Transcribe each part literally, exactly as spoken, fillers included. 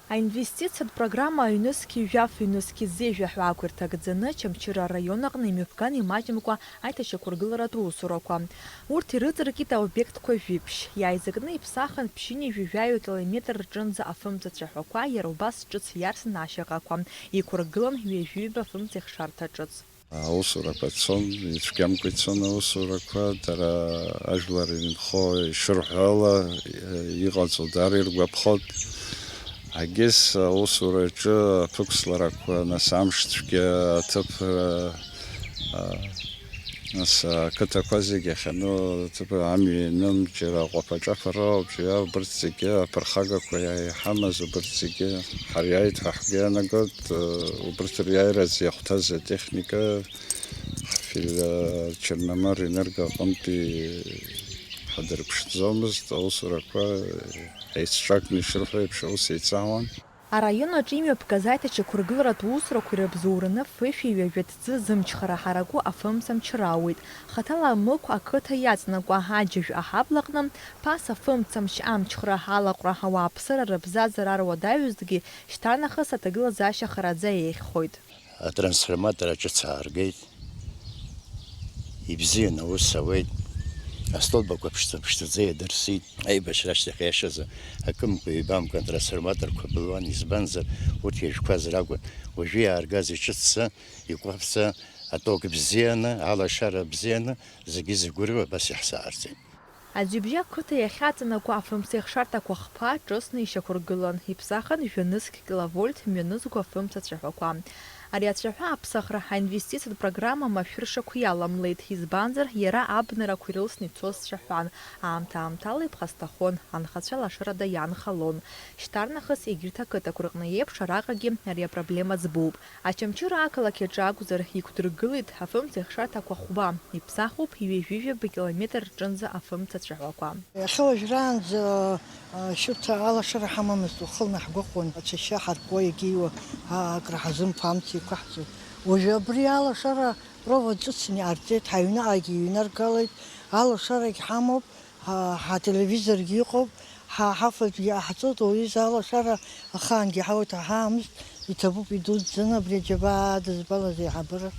Аинвестициатә программа аҩнызқьи жәаф ҩнызқьи зежәа ҳәа ақәирҭагӡаны Очамчыра араион аҟны имҩаԥган имаҷымкәа аиҭашьақәыргыларатә усурақәа. Урҭ ирыҵаркит аобиектқәа жәиԥшь. Иааизакны иԥсахын ԥшьынҩажәи жәаҩа километр рҿынӡа афымца цәаҳәақәа, иара убас ҿыц иарсны ашьаҟақәа. Иқәыргылан ҩажәи ҩба фымца ихшарҭа ҿыц. Аусурақәа цон, ицәгьамкәа ицон аусурақәа, дара ажәлар инхо ишырҳәо ала, иҟаҵо даара иргәаԥхоит. Агьыс аусураҿы аԥықәсларақәа, нас амш цәгьа аҭыԥра, а, нас ақыҭақәа зегь иахьану аҭыԥра амҩа ианын, џьара аҟәаԥа-ҿаԥара ауп, џьара убырҭ зегьы аԥырхагақәа иа-, иҳамаз убырҭ зегьы ҳариааит ҳәа ҳгәы иаанагоит, э, убырҭ риааираз иахәҭаз атехника ҳфилиал Черноморэнерго аҟынтәи ҳадырԥшӡомызт, аусурақәа еицҿакны ишырҳәо еиԥш аус еицаҳауан. Араион аҿы имҩаԥгаз аиҭашьақәыргыларатә усурақәа ирыбзоураны фышәи ҩажәа ҭӡы зымчхара ҳараку афымцамч рауеит. Хаҭала амықә ақыҭа иаҵанакуа аџьажә аҳабла аҟны ԥаса фымцамч амчхра алаҟәра ауааԥсыра рыбзазара руадаҩызҭгьы шьҭарнахыс аҭагылазаашьа хараӡа еиӷьхоит. Атрансформатор аҿыц ааргеит. Ибзиан аус ауеит. Астолбақәа ԥшӡа-ԥшӡаӡа иадырсит. Аибашьра ашьҭахь иашазы акымкәа-ҩбамкәа атрансформаторқәа былуан, избанзар, урҭ иржәқәаз ракәын. Уажәы иааргаз иҿыцӡа, икәаԥӡа, аток бзианы, алашара бзианы, зегьы зыгәырҩо абас иаҳзаарҵеит. Аӡҩыбжьа ақыҭа иахьаҵанакуа афымца ихшарҭақәа хԥа ҿысны ишьақәыргылан, иԥсахын жәа-нызқь киловольт мҩанызқьу афымца цәаҳәақәа. Ари ацәаҳәа аԥсахра аинвестициатә программа машәыршақә иаламлеит, избанзар, иара абнарақәа ирылсны ицоз цәаҳәан, аамҭа-аамҭала иԥхасҭахон, анхацәа лашарада иаанхалон. Шьҭарнахыс егьырҭ ақыҭақәа рҟны еиԥш араҟагьы ари апроблема ӡбоуп. Очамчыра ақалақь аҿы акәзар, иқәдыргылеит афымца ихшарҭақәа хәба, иԥсахуп ҩажәи жәаба километр рҿынӡа афымца цәаҳәақәа. Иахьа уажәраанӡа, а, шьырҭа алашара ҳамамызт, уахынла ҳгәахәуан, ацәашьы ҳаркуа иагьиуа, а, акры ҳазымԥо амца иқәаҳҵо. Уажәы абри алашара провод ҿыцны иҟарҵеит, ҳаҩныҟагьы иҩнаргалеит, алашарагь ҳамоуп, ҳа, ҳателевизоргьы иҟоуп, ҳа, ҳафатәгьы ҟаҳҵоит, уаҩыза алашара ахаангьы ҳауеит, ҳаамызт, иҭабуп идуӡӡаны абри аџьабаа адызбалаз еиҳабыра,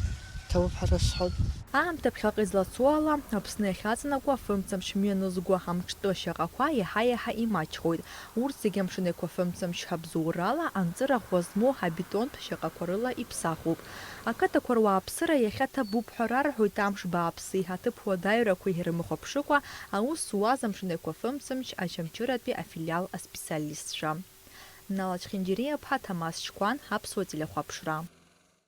иҭабуп ҳәа рысҳәоит. Аамҭа ԥхьаҟа излацу ала, Аԥсны иахьаҵанакуа афымцамч мҩанызго амҿтәы шьаҟақәа иаҳа-иаҳа имаҷхоит. Урҭ зегьы амшын еиқәа фымцамч абзоурала анҵыра ӷәӷәа змоу абетонтә шьаҟақәа рыла иԥсахуп. Ақыҭақәа руааԥсыра иахьа ҭабуп ҳәа рарҳәоит амш бааԥси аҭыԥ уадаҩрақәеи ирымхәаԥшыкәа аус зуаз амшын еиқәа фымцамч Очамчыратәи афилиал аспециалистцәа. Нала Чхинџьириаԥҳа, Ҭамаз Чқәан, Аԥсуа телехәаԥшра.